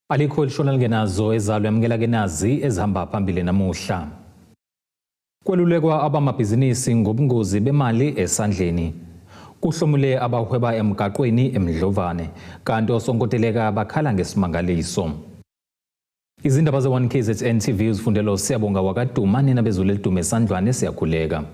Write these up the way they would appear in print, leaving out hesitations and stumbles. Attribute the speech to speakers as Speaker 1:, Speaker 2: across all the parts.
Speaker 1: Alikho elishona lingenazo ezalo. Yamukela ke nazi ezihamba phambili namuhla. Kwelulekwa abamabhizinisi ngobungozi bemali esandleni. Kuhlomule abahweba emgaqweni eMdlovane, kanti osonkoteleka bakhala ngesimangaliso. Izindaba ze-1 KZN TV uzifundela uSiyabonga wakaDuma. Nina bezulu elidume esandlwane, siyakhuleka.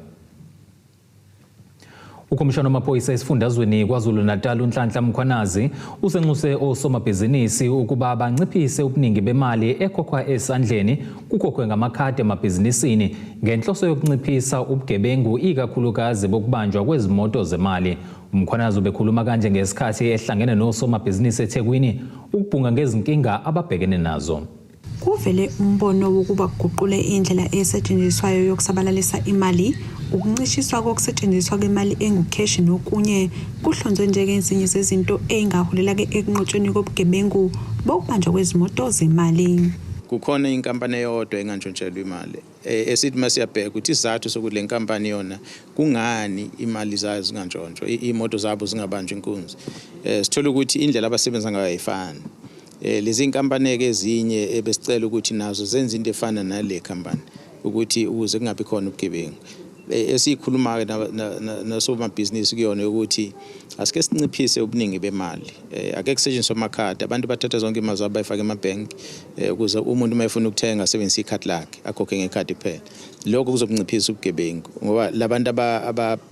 Speaker 1: Ukhomishana wamaphoyisa esifundazweni KwaZulu-Natal uNhlanhla Mkhwanazi usenxuse osomabhizinisi ukuba banciphise ubuningi bemali ekhokhwa esandleni, kukhokhwe ngamakhadi emabhizinisini ngenhloso yokunciphisa ubugebengu, ikakhulukazi bokubanjwa kwezimoto zemali. UMkhwanazi ubekhuluma kanje ngesikhathi ehlangene nosomabhizinisi eThekwini ukubhunga ngezinkinga ababhekene nazo.
Speaker 2: Kuvele umbono wokuba kuguqule indlela esetshenziswayo yokusabalalisa imali, ukuncishiswa kokusetshenziswa kwemali engukheshi nokunye kuhlonzwe njengezinye zezinto ey'ngaholela-ke ekunqotshweni kobugebengu bokubanjwa kwezimoto zemali.
Speaker 3: Kukhona inkampani eyodwa engantshontshelwa imali, esithi uma siyabheka ukuthi isizathu sokuthi le nkampani yona kungani imali zayo zingantshontshwa, iy'moto zabo zingabanjwa inkunzi, sithola ukuthi indlela abasebenza ngayo ayifani. Lezi nkampani-ke ezinye ebesicela ukuthi nazo zenze into efana nale khampani ukuthi ukuze kungabi khona ubugebengu. Esiyikhuluma-ke nasomabhizinisi kuyona ukuthi asike sinciphise ubuningi bemali. Ake kusetshenziswe amakhadi, abantu bathatha zonke imali zabo bayifake emabhenki, ukuze umuntu uma efuna ukuthenga asebenzise ikhadi lakhe, akhokhe ngekhadi kuphela. Lokho kuzokunciphisa ubugebengu ngoba labantu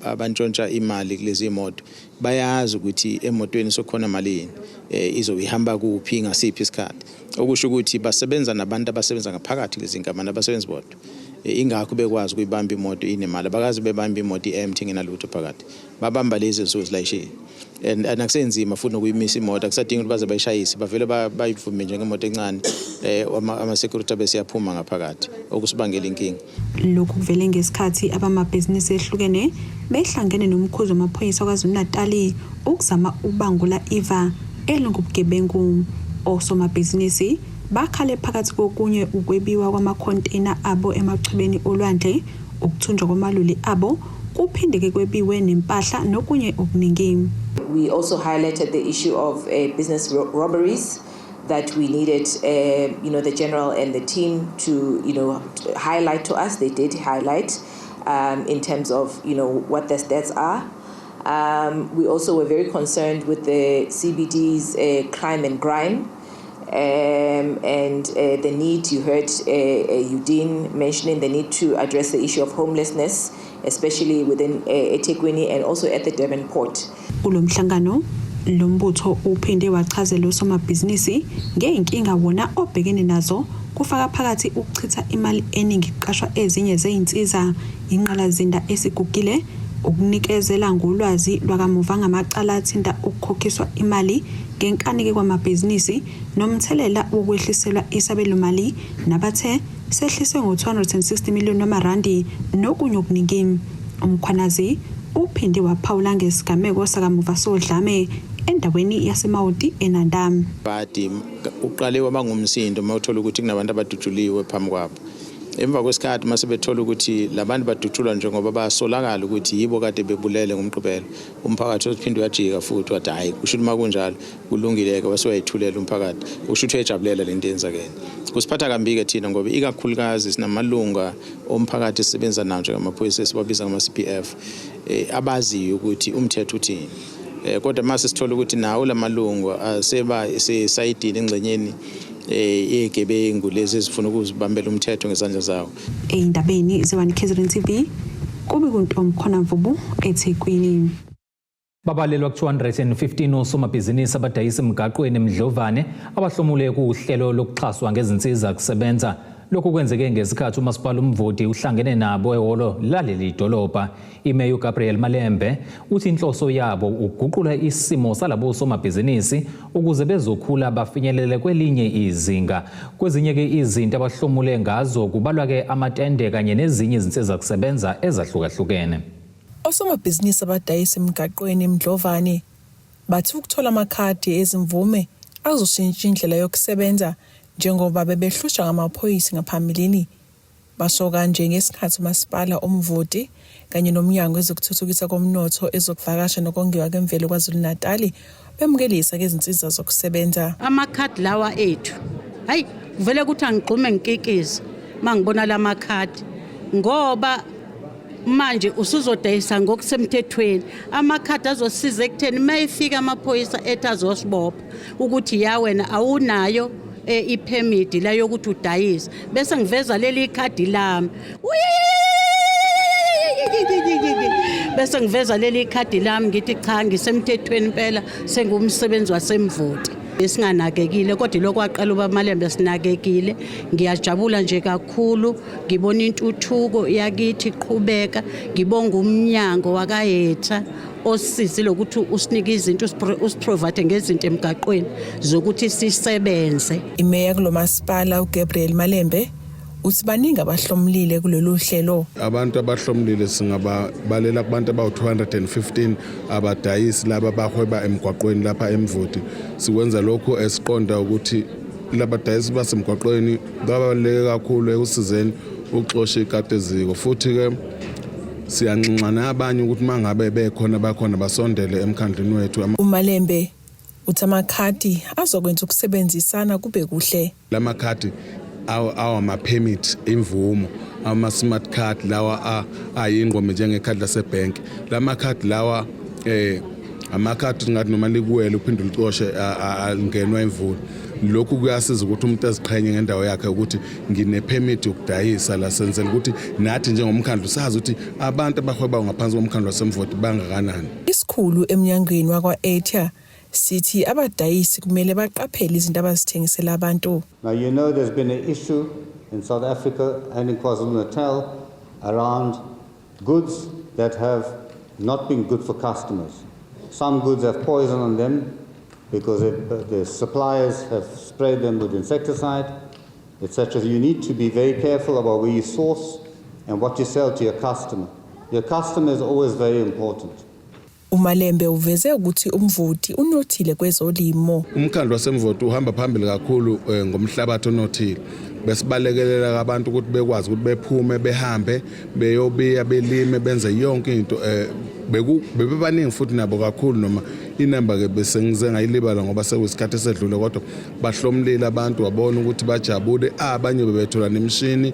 Speaker 3: abantshontsha imali kulezi moto bayazi ukuthi emotweni sokhona malini, izobe ihamba kuphi, ngasiphi isikhathi, okusho ukuthi basebenza nabantu abasebenza ngaphakathi kulezi nkampani, abasebenzi bodwa. Ingakho bekwazi ukuyibamba imoto inemali. Abakazi bebamba imoto i-empty, ingenalutho phakathi, babamba lezi ezisuke zilayishile. And akusenzima futhi nokuyimisa imoto, akusadingi ukuthi baze bayishayise, bavele bayivume njengemoto encane, ama-security abe siyaphuma ngaphakathi, okusibangela inkinga.
Speaker 2: Lokhu kuvele ngesikhathi abamabhizinisi ehlukene behlangene nomkhuzi wamaphoyisa KwaZulu-Natali ukuzama ukubangula iva elingubugebengu. Osomabhizinisi bakhale phakathi kokunye ukwebiwa kwamakhonteyna abo emachwebeni olwandle, ukuthunjwa kwamaloli abo, kuphinde-ke kwebiwe nempahla nokunye okuningi.
Speaker 4: We also highlighted the issue of business robberies that we needed, the general and the team to highlight to us. They did highlight in terms of what the stats are. We also were very concerned with the CBD's crime and grime and the need, you heard Eugene mentioning the need to address the issue of homelessness, especially within eThekwini and also at the Durban port.
Speaker 2: Kulo mhlangano lo mbutho uphinde wachazela osomabhizinisi ngey'nkinga wona obhekene nazo, kufaka phakathi ukuchitha imali eningi kuqashwa ezinye zey'nsiza, inqalazinda esigugile, ukunikezela ngolwazi lwakamuva ngamacala athinta ukukhokhiswa imali ngenkani-ke kwamabhizinisi, nomthelela wokwehliselwa isabelomali nabathe sehliswe ngo-260 million wamarandi nokunye okuningi. UMkhwanazi uphinde waphawula ngesigameko sakamuva sodlame endaweni yaseMawoti eNanda.
Speaker 3: Badi uqale waba ngumsindo uma uthola ukuthi kunabantu abadutshuliwe phambi kwabo. Emva kwesikhathi mase bethola ukuthi labantu badutshulwa njengoba basolakala ukuthi yibo kade bebulele ngoMgqibelo, umphakathi uphinde uyajika futhi wathi, "Hhayi, kusho ukuthi uma kunjalo kulungile-ke," wase uyayithulela umphakathi, kusho ukuthi uyayijabulela lento eyenzakele. Kusiphatha kambi-ke thina ngoba ikakhulukazi sinamalunga omphakathi esisebenza nawo njengamaphoyisa esibabiza ngama-CPF, abaziyo ukuthi umthetho uthini. Kodwa mase sithola ukuthi nawo lamalungu aseba sesayidini engxenyeni yegebengu lezi ezifuna ukuzibambela umthetho ngezandla zawo.
Speaker 2: Ey'ndabeni ze-1 KZN TV, kube kuntomkhona Mvubu eThekwini.
Speaker 1: Babalelwa ku-215 osomabhizinisi abadayisa emgaqweni eMdlovane abahlomule kuhlelo lokuxhaswa ngezinsiza kusebenza. Lokhu kwenzeke ngesikhathi umasipala uMvoti uhlangene nabo ehholo laleli dolobha. Imeya uGabriel Malembe uthi inhloso yabo ukuguqula isimo salabo somabhizinisi ukuze bezokhula bafinyelele kwelinye izinga. Kwezinye-ke izinto abahlomule ngazo kubalwa-ke amatende kanye nezinye izinsiza kusebenza ezahlukahlukene.
Speaker 5: Osomabhizinisi abadayisa emgaqweni eMdlovane bathi ukuthola amakhadi ezimvume azoshintsha indlela yokusebenza njengoba bebehlushwa ngamaphoyisa ngaphambilini. Basho kanje ngesikhathi umasipala uMvoti kanye nomnyango wezokuthuthukisa komnotho, ezokuvakasha nokongiwa kwemvelo KwaZulu-Natali bemukelisa ngezinsiza zokusebenza.
Speaker 6: Amakhadi lawa ethu Hayi, kuvele ukuthi angigxume ngikikize mangibona lamakhadi, ngoba manje usuzodayisa ngokusemthethweni. Amakhadi azosiza ekutheni uma efika amaphoyisa ethi azosibopha ukuthi ya, wena awunayo ipermit la yokuthi udayise, bese ngiveza leli khadi lami, bese ngiveza leli khadi lami ngithi cha, ngisemthethweni impela, sengumsebenzi waseMvoti. Esinganakekile kodwa ilokhu waqala ubaMalembe sinakekile. Ngiyajabula nje kakhulu, ngibona intuthuko yakithi iqhubeka. Ngibonga umnyango wakaHETA osisizile ukuthi usinike izinto, usiprovide ngezinto emgaqweni zokuthi sisebenze.
Speaker 5: Imeya kulomasipala uGabriel Malembe uthi baningi abahlomulile kulolu hlelo.
Speaker 7: Abantu abahlomulile singababalela kubantu abawu-215, abadayisi laba bahweba emgwaqweni lapha eMvoti. Sikwenza lokhu esiqonda ukuthi labadayisi basemgwaqweni babaluleke kakhulu ekusizeni ukuxosha ikati eziko, futhi-ke siyanxenxa nabanye ukuthi uma ngabe bekhona bakhona basondele emkhandlwini wethu.
Speaker 5: UMalembe uthi amakhadi azokwenza ukusebenzisana kube kuhle.
Speaker 7: Lamakhadi awama-permit, imvumo, ama-smart card lawa ayingqome njengekhadi lasebhenki. Lamakhadi lawa amakhadi ngathi noma likuwele uphinde ulicoshe, alingenwa imvula. Lokhu kuyasiza ukuthi umuntu aziqhenye ngendawo yakhe ukuthi ngine-permit yokudayisa la. Senzela ukuthi nathi njengomkhandlu sazi ukuthi abantu abahwebayo ngaphansi komkhandlu waseMvoti bangakanani.
Speaker 5: Isikhulu emnyangweni wakwa-EDTEA sithi abadayisi kumele baqaphele izinto abazithengisela abantu.
Speaker 8: Now, you know there's been an issue in South Africa and in KwaZulu-Natal around goods that have not been good for customers. Some goods have poison on them because the suppliers have sprayed them with insecticide, etc. You need to be very careful about where you source and what you sell to your customer. Your customer is always very important.
Speaker 5: UMalembe uveze ukuthi uMvoti unothile kwezolimo.
Speaker 7: Umkhandlu waseMvoti uhamba phambili kakhulu ngomhlabathi onothile. Besibalekelela abantu ukuthi bekwazi ukuthi bephume behambe beyobiya, belime, benze yonke into. Bebebaningi futhi nabo kakhulu, noma inamba ke bese ngize ngayilibala ngoba sekuyisikhathi esedlule, kodwa bahlomlile abantu, wabona ukuthi bajabule. Abanye bebethola nemishini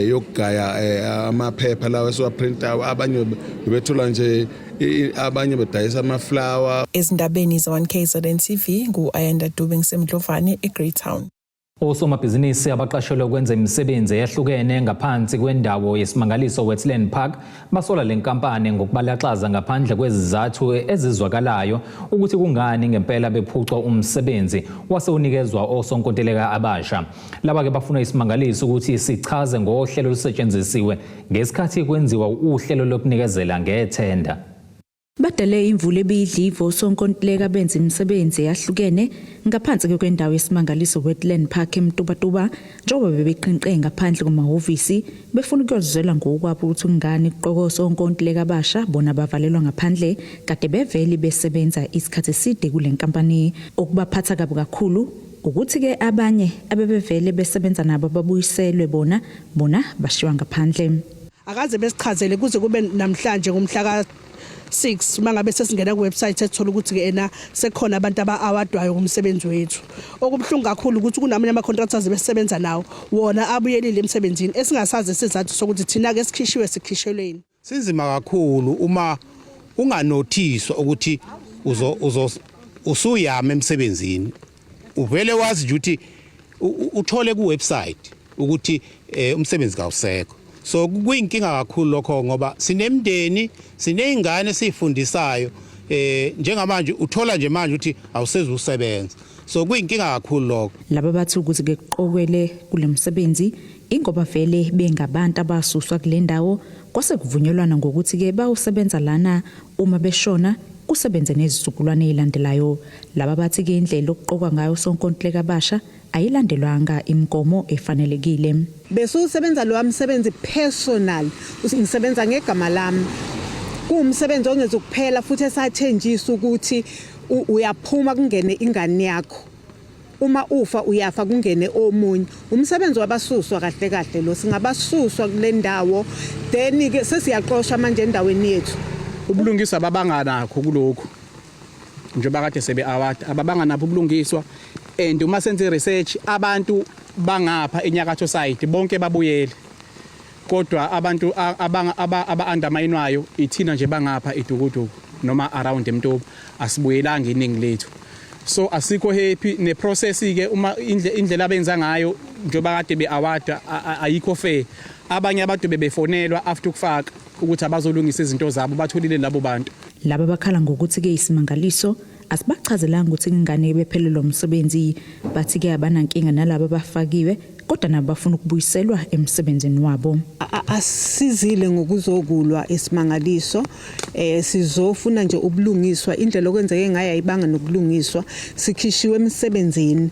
Speaker 7: yokugaya amaphepha lawa esiwaprintayo, abanye bebethola nje abanye bedayisa amaflower.
Speaker 5: Ezindabeni ze-1 KZN TV, ngu-Ayanda Dube, ngiseMdlovane eGreytown.
Speaker 1: Osomabhizinisi abaqashelwe ukwenza imisebenzi eyahlukene ngaphansi kwendawo yeSimangaliso Wetland Park basola le nkampani ngokubalaxaza ngaphandle kwezizathu ezizwakalayo ukuthi kungani ngempela bephucwa umsebenzi wase unikezwa osonkontileka abasha. Laba-ke bafuna iSimangaliso ukuthi sichaze ngohlelo olusetshenzisiwe ngesikhathi kwenziwa uhlelo lokunikezela ngethenda.
Speaker 9: Badale imvula ebiyidliva osonkontileka benza imisebenzi eyahlukene ngaphansi kwendawo yeSimangaliso Wetland Park eMtubatuba, njengoba bebeqhinqe ngaphandle kwamahhovisi befuna ukuyozizwela ngokwabo ukuthi kungani kuqokwa osonkontileka abasha, bona bavalelwa ngaphandle kade bevele besebenza isikhathi eside kule nkampani. Okubaphatha kabi kakhulu ukuthi-ke abanye abebevele besebenza nabo babuyiselwe, bona bashiywa ngaphandle.
Speaker 10: Akaze besichazele kuze kube namhlanje ngomhla ka 6, mangabe sesingena ku website ethola ukuthi ke ena sekukhona abantu aba-awardwayo kumsebenzi wethu. Okubuhlungu kakhulu ukuthi kunamanye ama contractors besebenza nawo, wona abuyelile emsebenzini, esingasazi isizathu sokuthi thina ke sikhishiwe sikhishelweni.
Speaker 11: Sinzima kakhulu uma unganothiswa ukuthi uzo usuyama emsebenzini, uvele wazi nje ukuthi uthole ku website ukuthi umsebenzi kawusekho. So kuyinkinga kakhulu lokho ngoba sinemndeni, sineyingane esifundisayo. Njengamanje uthola nje manje ukuthi awusezusebenza, so kuyinkinga kakhulu lokho.
Speaker 9: Laba bathi ukuthi ke kuqokwele kule msebenzi ingoba vele bengabantu abasuswa kule ndawo, kwase kuvunyelwana ngokuthi ke bawusebenza lana, uma beshona kusebenze nezizukulwane ezilandelayo. Laba bathi ke indlela okuqokwa ngayo sonkontileka abasha ayilandelwanga imigomo efanelekile.
Speaker 12: Bese usebenza lo msebenzi personal, ngisebenza ngegama lami, kuwumsebenzi ongezukuphela, futhi esathenjiswa ukuthi uyaphuma kungene ingane yakho, uma ufa uyafa kungene omunye. Umsebenzi wabasuswa kahle kahle lo, singabasuswa kule ndawo, then ke sesiyaqoshwa manje endaweni yethu.
Speaker 13: Ubulungiswa babanganakho kulokhu, njengoba kade sebe award, ababanga nabo ubulungiswa. And uma senze research, abantu bangapha enyakatho side bonke babuyele, kodwa abantu aba-underminwayo ithina nje bangapha iDukuduku noma around eMtuba, asibuyelanga iningi lethu. So asikho happy ne-process ke uma indlela abenza ngayo, njengoba kade be-awarda, ayikho fair. Abanye abantu bebefonelwa after ukufaka ukuthi abazolungisa izinto zabo, batholile labo bantu.
Speaker 9: Laba bakhala ngokuthi-ke isimangaliso asibachazelanga ukuthi ingane bephelelwa umsebenzi. Bathi-ke abanankinga nalabo abafakiwe, kodwa nabo bafuna ukubuyiselwa emsebenzini wabo.
Speaker 12: Asizile ngokuzokulwa isimangaliso, sizofuna nje ubulungiswa. Indlela okwenzeke ngayo ayibanga nokulungiswa. Sikhishiwe emsebenzini,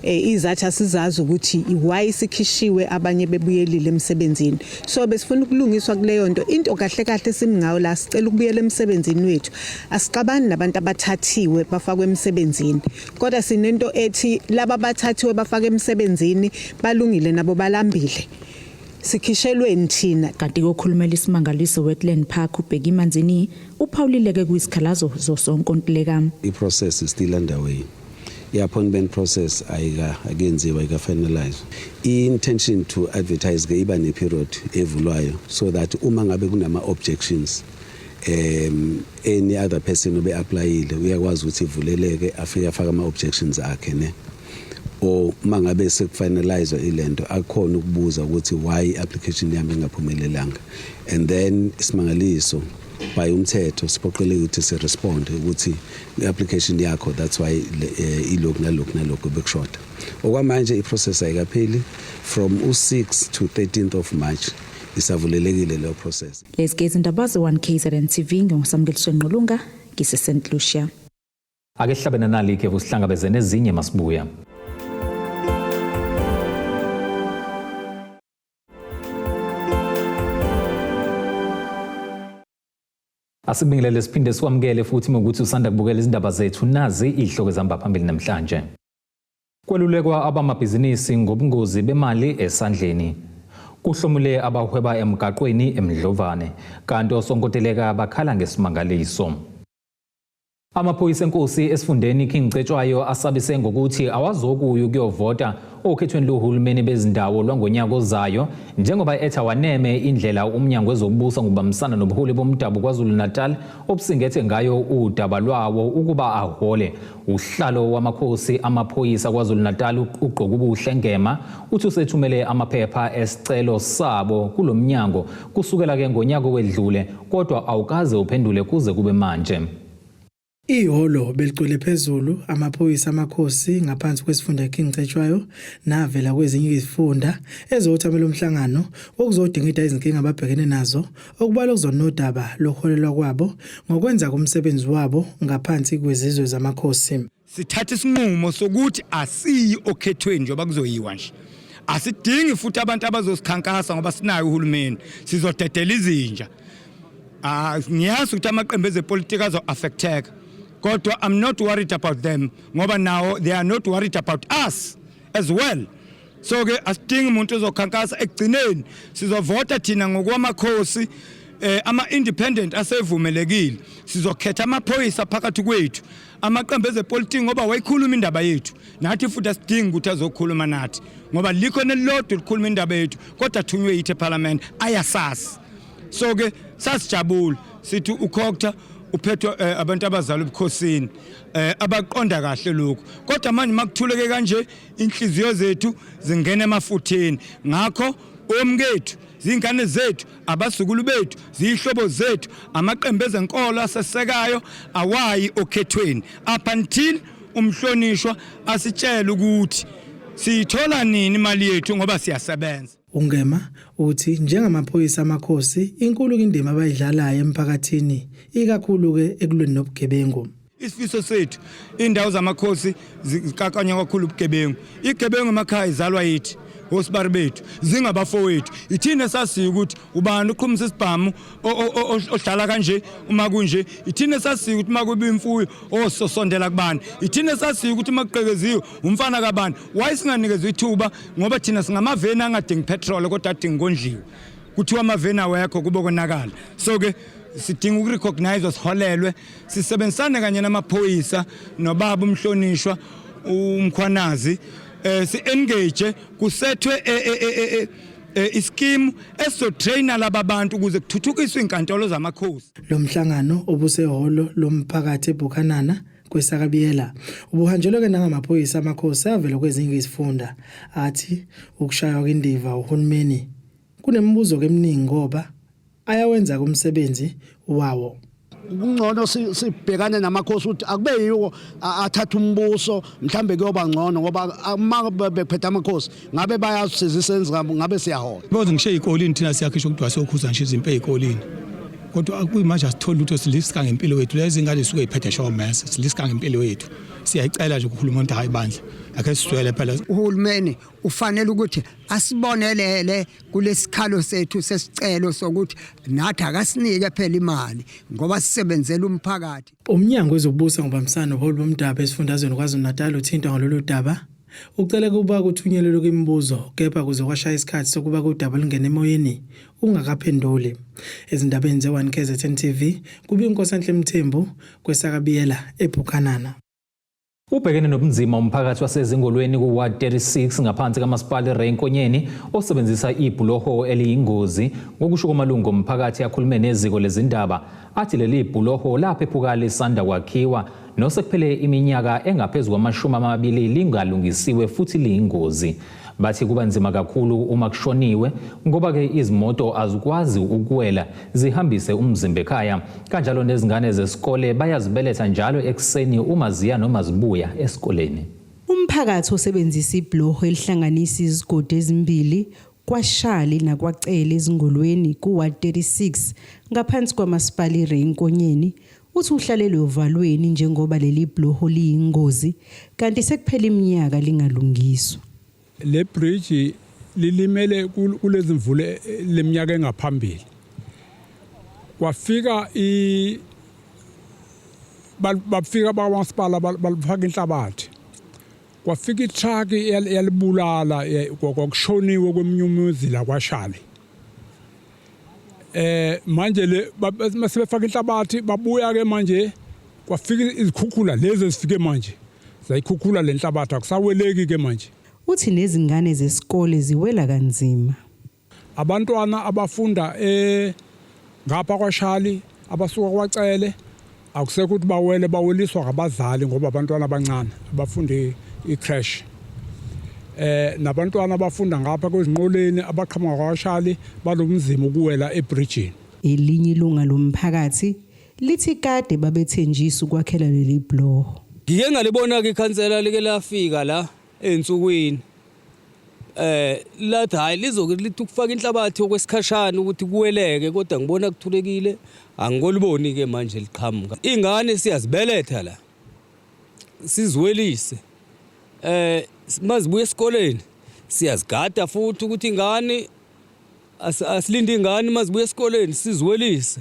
Speaker 12: izathu asizazi ukuthi why sikhishiwe, abanye bebuyelile emsebenzini. So besifuna ukulungiswa kuleyo nto. Into kahle kahle simingayo la, sicela ukubuyela emsebenzini wethu. Asixabani nabantu abathathiwe bafakwe emsebenzini, kodwa sinento ethi laba abathathiwe bafake emsebenzini balungile, nabo balambile, sikhishelweni thina.
Speaker 9: Kanti kokhulumela isimangaliso Wetland Park, uBheki Manzini, uphawulile-ke kwizikhalazo zosonkontileka.
Speaker 14: I-process is still underway. I-appointment process ayika akenziwa, ayika-finalize. I-intention to advertise ke iba ne-period evulwayo so that uma ngabe kunama-objections, any other person obe-applyile uyakwazi ukuthi ivuleleke, afike afake ama-objections akhe, ne or uma ngabe sekufinalize ilento, akukhona ukubuza ukuthi why i-application yami ingaphumelelanga. And then isimangaliso by umthetho siphoqeleke ukuthi si-respond ukuthi i-application yakho, that's why ilokhu nalokhu nalokhu bekushoda. Okwamanje i-process ayikapheli. From u-6 to 13th of March isavulelekile leyo process.
Speaker 9: Lezi ke izindaba ze-1 KZN TV. Ngingusamukeliso Nqulunga, ngise-St Lucia.
Speaker 1: Ake sihlabene nali ikhefu, sihlangabeze nezinye masibuya. Asikubingelele, siphinde sikwamukele futhi ngokuthi usanda kubukela izindaba zethu. Nazi izihloko ezihamba phambili namhlanje. Kwelulekwa abamabhizinisi ngobungozi bemali esandleni. Kuhlomule abahweba emgaqweni eMdlovane, kanti osonkontileka bakhala ngesimangaliso. Amaphoyisa enkosi esifundeni King Cetshwayo asabise ngokuthi awazokuya ukuyovota okhethweni lohulumeni bezindawo lwangonyaka ozayo, njengoba ethi awaneme indlela umnyango wezokubusa ngokubambisana nobuholi bomdabu KwaZulu-Natal obusingethe ngayo udaba lwawo ukuba ahole. Usihlalo wamakhosi amaphoyisa KwaZulu-Natal, uGqokubuhle Ngema, uthi usethumele amaphepha esicelo sabo kulo mnyango kusukela ke ngonyaka owedlule, kodwa awukaze uphendule kuze kube manje.
Speaker 15: Ihholo beligcwele phezulu amaphoyisa amakhosi ngaphansi kwesifunda King Cetshwayo navela kwezinye izifunda ezothamela umhlangano wokuzodingida izinkinga ababhekene nazo, okubalwa kuzona nodaba lokuholelwa kwabo ngokwenza komsebenzi wabo ngaphansi kwezizwe zamakhosi.
Speaker 16: Sithatha isinqumo sokuthi asiyi okhethweni njengoba kuzoyiwa nje. Asidingi futhi abantu abazosikhankasa ngoba sinayo uhulumeni, sizodedela izinja. Ah, ngiyazi ukuthi amaqembu ezepolitiki azo-affecteka, kodwa I'm not worried about them ngoba now they are not worried about us as well. So ke asidingi umuntu ozokhankasa. Ekugcineni sizovota thina ngokwamakhosi. Ama independent asevumelekile, sizokhetha amaphoyisa phakathi kwethu. Amaqembu ezepolitiki ngoba wayikhuluma indaba yethu nathi, futhi asidingi ukuthi azokhuluma nathi ngoba likho nelilodwa likhuluma indaba yethu, kodwa thunywe yithi eParliament, ayasazi. So ke sasijabula sithi uCogta uphethwe abantu abazala ubukhosini, abaqonda kahle lokhu. Kodwa manje makuthuleke kanje, inhliziyo zethu zingena emafutheni. Ngakho omkethu, zingane zethu, abazukulu bethu, zihlobo zethu, amaqembu ezenkolo asesekayo awayi okhethweni up until umhlonishwa asitshele ukuthi siyithola nini imali yethu ngoba siyasebenza.
Speaker 15: UNgema uthi njengamaphoyisa amakhosi inkulu indima abayidlalayo emphakathini, ikakhulu-ke ekulweni nobugebengu.
Speaker 16: Isifiso sethu, indawo zamakhosi zikakanywa kakhulu ubugebengu. Igebengu emakhaya izalwa yithi osibari bethu, zingabafowethu. Ithina esasiyo ukuthi ubani uqhumisa isibhamu ohlala kanje uma kunje. Ithina esasiyo ukuthi uma kuba imfuyo ososondela kubani. Ithina esasiyo ukuthi uma kuqekeziwe umfana kabani. Why singanikezwa ithuba? Ngoba thina singamaveni angadingi petrol kodwa adinga kondliwa. Kuthiwa amaveni awekho, kube konakala. So ke sidinga ukurecognize, siholelwe, sisebenzisane kanye namaphoyisa nobaba umhlonishwa. uMkhwanazi si engage kusethwe iskimu esizotraina laba bantu ukuze kuthuthukiswe inkantolo zamakhosi.
Speaker 15: Lo mhlangano obusehholo lomphakathi eBuchanana kwesakabiyela ubuhanjelwe-ke nangamaphoyisa amakhosi avela kwezinye izifunda athi ukushaywa kwindiva uhulumeni kunemibuzo-ke eminingi ngoba ayawenza umsebenzi wawo.
Speaker 17: Kungcono sibhekane namakhosi ukuthi akube yiwo athatha umbuso, mhlambe kuyoba ngcono, ngoba uma bephethe amakhosi ngabe bayasiza isenzi ngabe siyahola.
Speaker 16: Boze ngisho ezikoleni thina siyakhishwa kuthiwa siyokhuza ngisho izimpi ezikoleni, kodwa kuyimanje asitholi lutho, siliska ngempilo yethu. Lezi ngane zisuke ziphethe showmese, siliska ngempilo yethu. Siyayicela nje ukukhuluma ukuthi hayi bandla, ake sizwele phela.
Speaker 18: Uhulumeni ufanele ukuthi asibonelele kulesikhalo sethu sesicelo sokuthi nathi akasinike phela imali ngoba sisebenzela umphakathi.
Speaker 15: Umnyango wezokubusa ngobambisano nobuholi bomdabu esifundazweni KwaZulu-Natal uthintwa ngalolu daba ucele ukuba kuthunyelelwe kwimibuzo, kepha kuze kwashaya isikhathi sokuba kudaba lungene emoyeni ungakaphenduli. Ezindabeni ze-1 KZN TV kube iNkosanhle Mthembu kwesakabiyela eBuchanana.
Speaker 1: Ubhekene nobunzima umphakathi waseZingolweni ku-Ward 36 ngaphansi kaMasipala iRay Nkonyeni osebenzisa ibhuloho eliyingozi. Ngokusho kwamalungu omphakathi akhulume neziko lezindaba, athi leli bhuloho laphephuka lisanda kwakhiwa nosekuphele iminyaka engaphezu kwama-20 lingalungisiwe futhi liyingozi. Bathi kuba nzima kakhulu uma kushoniwe ngoba-ke izimoto azikwazi ukuwela zihambise umzimba ekhaya. Kanjalo nezingane zesikole bayazibeletha njalo ekuseni uma ziya noma zibuya esikoleni.
Speaker 19: Umphakathi osebenzisa ibhuloho elihlanganisa izigodi ezimbili kwaShali nakwaCele eZingolweni ku-Ward 36 ngaphansi kwaMasipala iRay Nkonyeni uthi uhlalelwe ovalweni njengoba leli bhuloho liyingozi kanti sekuphela iminyaka lingalungiswa.
Speaker 16: Le bridge lilimele kulezi mvula leminyaka engaphambili. Kwafika i bafika bakwamasipala balifaka inhlabathi. Kwafika i-truck yalibulala, kwakushoniwe kweminye umuzi la kwaShali. Manje le masebefaka inhlabathi babuya ke manje kwafika izikhukhula lezi ezifike manje zayikhukhula le nhlabathi, akusaweleki ke manje.
Speaker 19: Uthi nezingane zesikole ziwela kanzima.
Speaker 16: Abantwana abafunda ngapha kwaShali abasuka kwaCele akusekho ukuthi bawele, baweliswa ngabazali ngoba abantwana abancane abafunda i-creche. Nabantwana abafunda ngapha kwezinqoleni abaqhamuka kwaShali balomzima ukuwela ebridgini.
Speaker 19: Elinye ilunga lomphakathi lithi kade babethenjiswa ukwakhela leli bhuloho.
Speaker 20: Ngike ngalibona ke ikhansela like lafika la ensukwini. Lathi hayi lizoke lithi ukufaka inhlabathi okwesikhashana ukuthi kuweleke, kodwa ngibona kuthulekile, angikoliboni ke manje liqhamuka. Ingane siyazibeletha la siziwelise, mazibuya esikoleni siyazigada futhi ukuthi ingane asilinde ingane mazibuya esikoleni siziwelise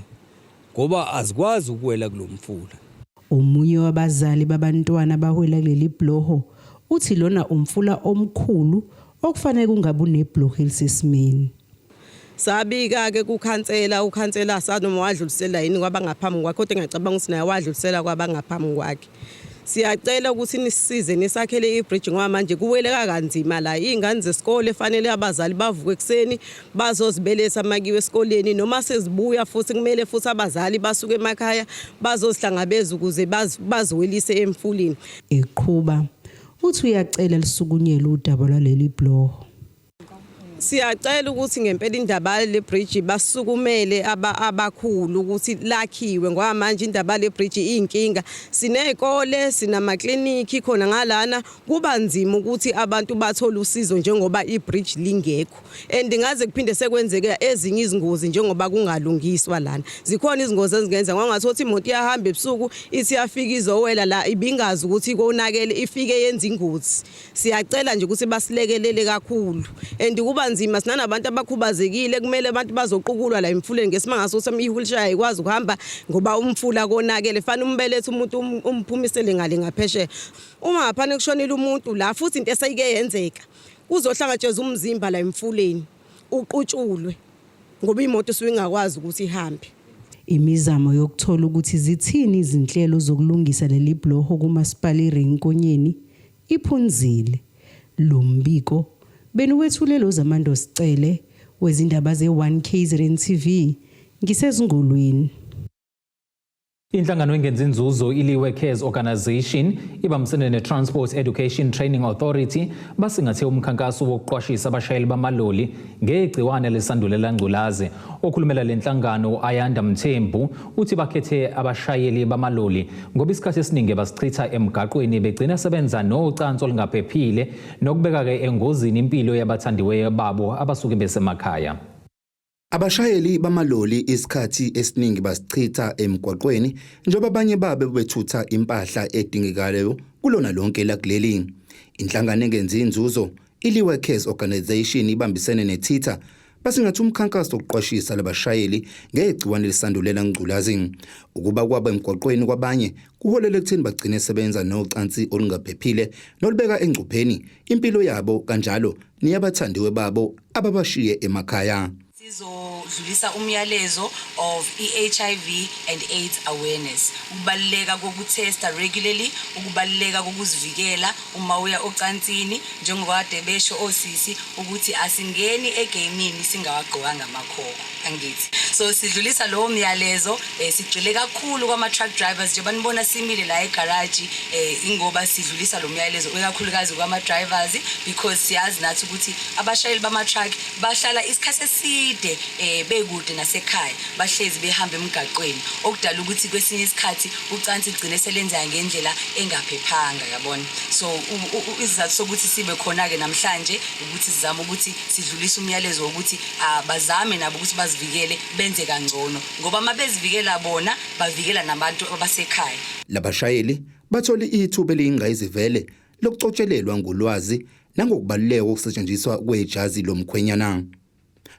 Speaker 20: ngoba azikwazi ukuwela kulomfula.
Speaker 19: Omunye wabazali babantwana abawela kuleli bhuloho uthi lona umfula omkhulu okufanele kungabe unebhuloho elisesimeni.
Speaker 21: Sabika ke kukhansela, ukhansela sanoma wadlulisela yini kwabangaphambi kwakhe, kodwa ngiyacabanga ukuthi naye wadlulisela kwabangaphambi kwakhe. Siyacela ukuthi nisisize nisakhele ibridge ngoba manje kuweleka kanzima la. Iy'ngane zesikole fanele abazali bavuke ekuseni bazozibelesa makiwe esikoleni, noma sezibuya futhi kumele futhi abazali basuke emakhaya bazozihlangabeza ukuze baziwelise emfuleni.
Speaker 19: Eqhuba uthi uyacela lisukunyelwe udaba lwaleli bhuloho.
Speaker 21: Siyacela ukuthi ngempela indaba le bridge basukumele abakhulu ukuthi lakhiwe ngoba manje indaba le bridge iyinkinga. Sinezikole, sinamakliniki khona ngalana, kuba nzima ukuthi abantu bathole usizo njengoba ibridge lingekho. And ngaze kuphinde sekwenzeke ezinye izingozi njengoba kungalungiswa lana. Zikhona izingozi ezingenza ngoba ngathi imoto iyahamba ebusuku ithi yafika izowela la ibingazi ukuthi konakele ifike yenza ingozi. Siyacela nje ukuthi basilekelele kakhulu and kuba nzima sinanabantu abakhubazekile, kumele abantu bazoqukulwa la emfuleni ngesimanga sokuthi i-wheelchair ayikwazi ukuhamba ngoba umfula konakele, fanele umbelethe umuntu umphumisele ngale ngaphesheya. Uma ngaphana kushonile umuntu la futhi into eseyike yenzeka kuzohlangatshezwa umzimba la emfuleni uqutshulwe ngoba imoto isuke ingakwazi ukuthi ihambe.
Speaker 19: Imizamo yokuthola ukuthi zithini izinhlelo zokulungisa leli bhuloho kuMasipala iRay Nkonyeni iphunzile. Lo mbiko beniwethule loZamando Sicele wezindaba ze-1 KZN TV ngisezingolweni.
Speaker 1: Inhlangano engenzi inzuzo iLiwe Cares Organisation ibambisene ne-Transport Education Training Authority basingathe umkhankaso wokuqwashisa abashayeli bamaloli ngegciwane lesandulela ngculazi. Okhulumela le nhlangano Ayanda Mthembu uthi bakhethe abashayeli bamaloli ngoba isikhathi esiningi basichitha emgaqweni begcina sebenza nocansi olungaphephile nokubeka-ke engozini impilo yabathandiweyo babo abasuke besemakhaya.
Speaker 4: Abashayeli bamaloli isikhathi esiningi basichitha emgwaqweni njengoba abanye babo bethutha impahla edingekayo kulona lonke lakuleli. Inhlangano engenzi inzuzo iLiwe Cares Organisation ibambisene neThitha basingatha umkhankaso wokuqwashisa labashayeli ngegciwane lisandulela ngculazi. Ukuba kwabo emgwaqweni kwabanye kuholela ekutheni bagcine sebenza nocansi olungaphephile nolubeka engcupheni impilo yabo kanjalo neyabathandiwe babo ababashiye emakhaya.
Speaker 22: Sizodlulisa umyalezo of i-HIV and AIDS awareness, ukubaluleka kokuthesta regularly, ukubaluleka kokuzivikela uma uya ocansini, njengokade besho osisi ukuthi asingeni egamini singawagqokanga amakhokho, angithi. So sidlulisa lowo myalezo, sigxile kakhulu kwama-truck drivers njengoba nibona simile la egaraji, ingoba sidlulisa lo myalezo ikakhulukazi kwama-drivers because siyazi nathi ukuthi abashayeli bama-truck bahlala isikhathi eside bekude nasekhaya, bahlezi behamba emgaqweni, okudala ukuthi kwesinye isikhathi ucansi ligcine selenzeka ngendlela engaphephanga, yabona. So isizathu sokuthi sibe khona-ke namhlanje ukuthi sizame ukuthi sidlulise umyalezo wokuthi bazame nabo ukuthi bazivikele benze kangcono, ngoba uma bezivikela bona bavikela nabantu abasekhaya.
Speaker 4: Labashayeli bathole ithuba eliyingqayizivele lokucotshelelwa ngolwazi nangokubaluleka kokusetshenziswa kwejazi lomkhwenyana.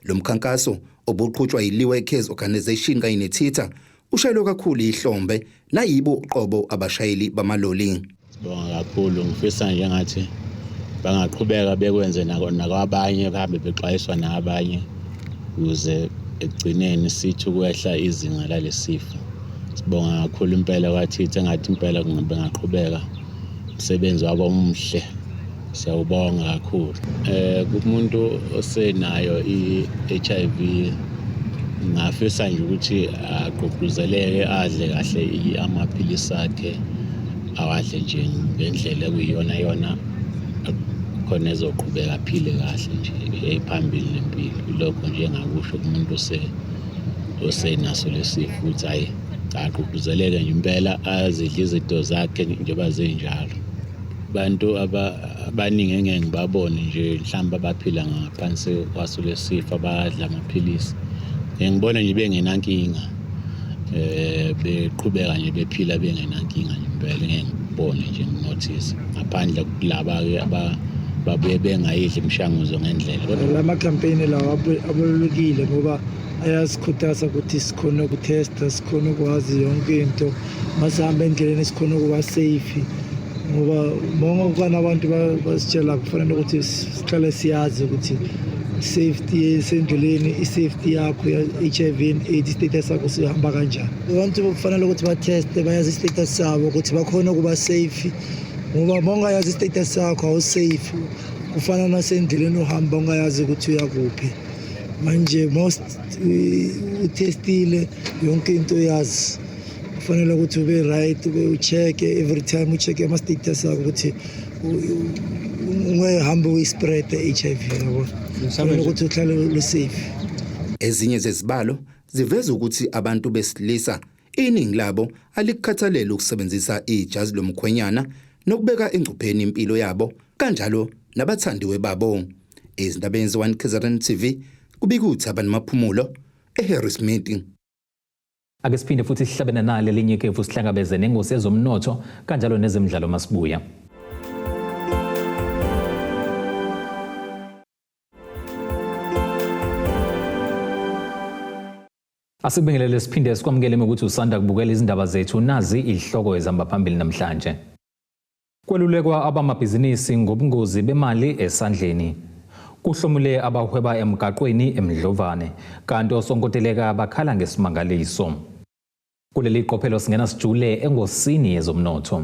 Speaker 4: Lo mkhankaso obuqhutshwa yiLiwe Cares Organisation kanye neThitha ushayelwe kakhulu ihlombe nayibo uqobo abashayeli bamaloli.
Speaker 23: Sibonga kakhulu, ngifisa nje ngathi bangaqhubeka bekwenze nakwabanye, bahambe bexwayiswa nabanye ukuze ekugcineni sithi ukwehla izinga lalesifo. Sibonga kakhulu impela kwaThitha, engathi impela bengaqhubeka umsebenzi wabo omuhle, siyawubonga kakhulu. Kumuntu osenayo i-HIV ngafisa nje ukuthi agqugquzeleke adle kahle amaphilisi akhe, awadle nje ngendlela ekuyiyona yona khona ezoqhubeka aphile kahle nje ephambili nempilo. Lokho nje engakusho kumuntu osenaso lesifo ukuthi hhayi agqugquzeleke nje impela azidle izinto zakhe njengoba zinjalo. Abantu abaningi engeke ngibabone nje mhlawumbe abaphila ngaphansi kwaso lesifo abadla amaphilisi, ngibona nje bengenankinga, beqhubeka nje bephila bengenankinga nje impela, ngeke ngibone nje nginothise, ngaphandle kulaba-ke babuye bengayidli imishanguzo ngendlela.
Speaker 24: Lama campaign lawa abalulekile ngoba ayasikhuthaza ukuthi sikhone ukuthesta, sikhone ukwazi yonke into, masihamba endleleni sikhone ukuba safe, ngoba mongokwana abantu basitshela kufanele ukuthi sihlale siyazi ukuthi safety esendleleni, i-safety yakho ya-HIV and AIDS, status sakho sihamba kanjani. Abantu kufanele ukuthi batheste, bayazi i-status sabo ukuthi bakhone ukuba safe, ngoba mongayazi i-status sakho awu-safe, kufana nasendleleni uhamba ungayazi ukuthi uyakuphi. Manje most uthestile yonke into uyazi, kufanele ukuthi ube right, ube ucheck-e every time, ucheck-e ama-status akho ukuthi ungahambi uyi-spread i-HIV, yabona. Kufanele ukuthi uhlale lu-safe.
Speaker 4: Ezinye zezibalo ziveza ukuthi abantu besilisa iningi labo alikukhathaleli ukusebenzisa ijazi lomkhwenyana nokubeka engcupheni impilo yabo kanjalo nabathandiwe babo. Ezindabeni ze-1 KZN TV kubika uThabani Maphumulo eHarrismith.
Speaker 1: Ake siphinde futhi sihlabene nale linye ikhefu, sihlangabeze nengosi ezomnotho kanjalo nezemidlalo masibuya. Asikubingelele siphinde sikwamukele ukuthi usanda kubukela izindaba zethu, nazi izihloko ezihamba phambili namhlanje. Kwelulekwa abamabhizinisi ngobungozi bemali esandleni. Kuhlomule abahweba emgaqweni eMdlovane, kanti osonkontileka bakhala ngesimangaliso. Kuleli qophelo singena sijule engosini yezomnotho.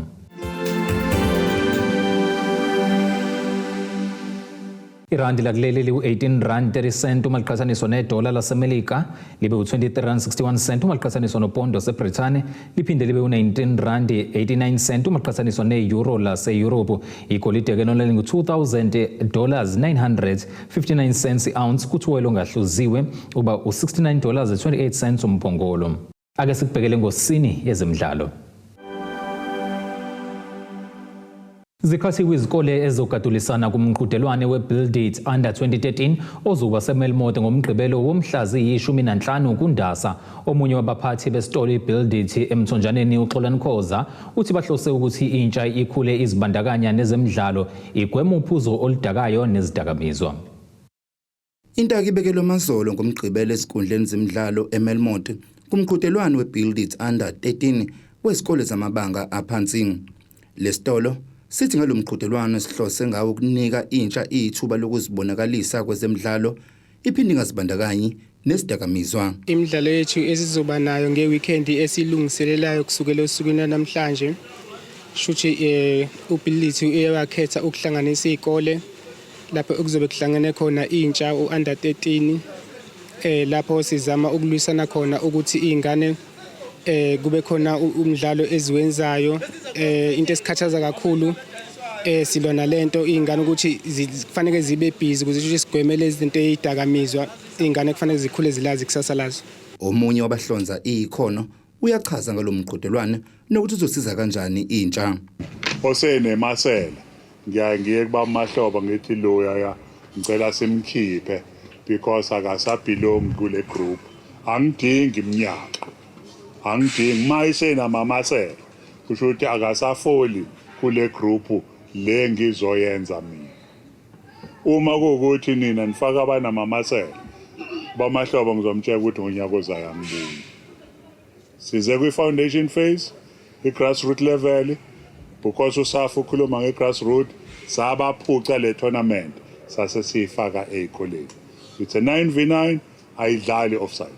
Speaker 1: Irandi lakuleli liwu-18 rand 30 cent uma liqhathaniswa nedola laseMelika, libe u-23 rand 61 cent uma liqhathaniswa nopondo waseBrithani, liphinde libe u-19 rand 89 cent uma liqhathaniswa ne-euro laseYurophu. Igolide-ke lona lingu-2000 dollars 959 cents i-ounce, kuthi uwoyela ongahluziwe uba u-69 dollars 28 cents umphongolo. Ake sikubhekele ngosini yezemidlalo. Ziqhathiwe izikole ezizogadulisana kumqhudelwane we-Build It Under 2013 ozokuba seMelmoth ngoMgqibelo womhla ziyi-15 kuNdasa. Omunye wabaphathi besitolo i-Build It eMthonjaneni uXolani Khoza uthi bahlose ukuthi intsha ikhule izibandakanya nezemidlalo, igweme uphuzo oludakayo nezidakamizwa.
Speaker 4: Intaka ibekelwe amazolo ngoMgqibelo ezinkundleni zemidlalo eMelmoth kumqhudelwano weBuild It Under 13 wezikole zamabanga aphansi. Lesitolo sithi ngalo mqhudelwano sihlose ngawo ukunika intsha ithuba lokuzibonakalisa kwezemidlalo iphinde ingazibandakanyi nezidakamizwa.
Speaker 2: Imidlalo yethu esizoba nayo nge-weekend esilungiselelayo kusukela osukwini lwanamhlanje shuthi uBuild It uye wakhetha ukuhlanganisa iy'kole lapho okuzobe kuhlangene khona intsha u-under 13 lapho sizama ukulwisana khona ukuthi iy'ngane kube khona umdlalo eziwenzayo. Into esikhathaza kakhulu silwa nalento iy'ngane ukuthi kufanele zibe busy ukuze ukuthi sigweme lezi zinto ey'dakamizwa. Iy'ngane kufanele zikhule zilazi ikusasa lazo.
Speaker 4: Omunye wabahlonza ikhono uyachaza ngalo mqhudelwano nokuthi uzosiza kanjani intsha.
Speaker 3: Osenemasela ngiyaye ngiye kuba Mahlobo ngithi loya ya ngicela simkhiphe because akasabelong kule group. Angidingi iminyaka, angidingi uma isenamamasela kusho ukuthi akasafoli kule group le ngizoyenza mina. Uma kuwukuthi nina nifaka abanamamasela bamahlobo ngizomtshela ukuthi ngonyaka ozayo angibuyi. Size kwi-foundation phase, i-grassroot level, because uSafa ukhuluma nge-grassroot, sabaphuca le tournament sase siyifaka ey'koleni. It's a 9v9, ayidlali offside,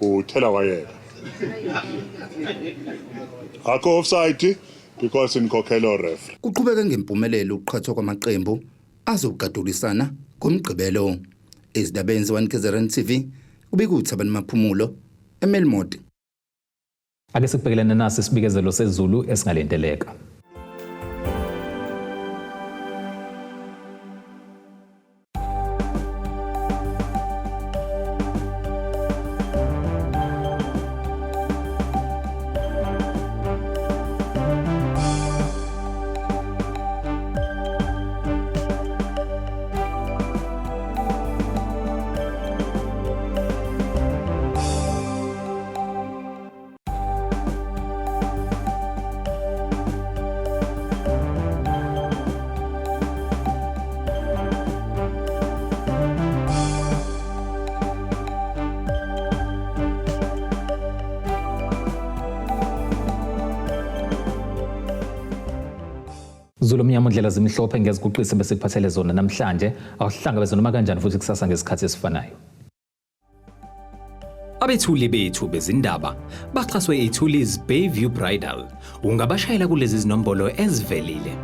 Speaker 3: uthela wayeka akho offside because nikhokhela ref.
Speaker 4: Kuqhubeke ngempumelelo ukuqhathwa kwamaqembu azokugadulisana ngoMgqibelo. Ezindabeni ze-1 KZN TV kubika uThabani Maphumulo eMelmoth.
Speaker 1: Ake sikubhekelene nasi isibikezelo sezulu esingalindeleka. Zulu omnyama undlela zimhlophe ngeziguqise besikuphathele zona namhlanje. Awuhlangabeze noma kanjani futhi kusasa ngesikhathi esifanayo.
Speaker 6: Abethuli bethu bezindaba baxhaswe iThuli's Bayview Bridal. Ungabashayela kulezi zinombolo ezivelile.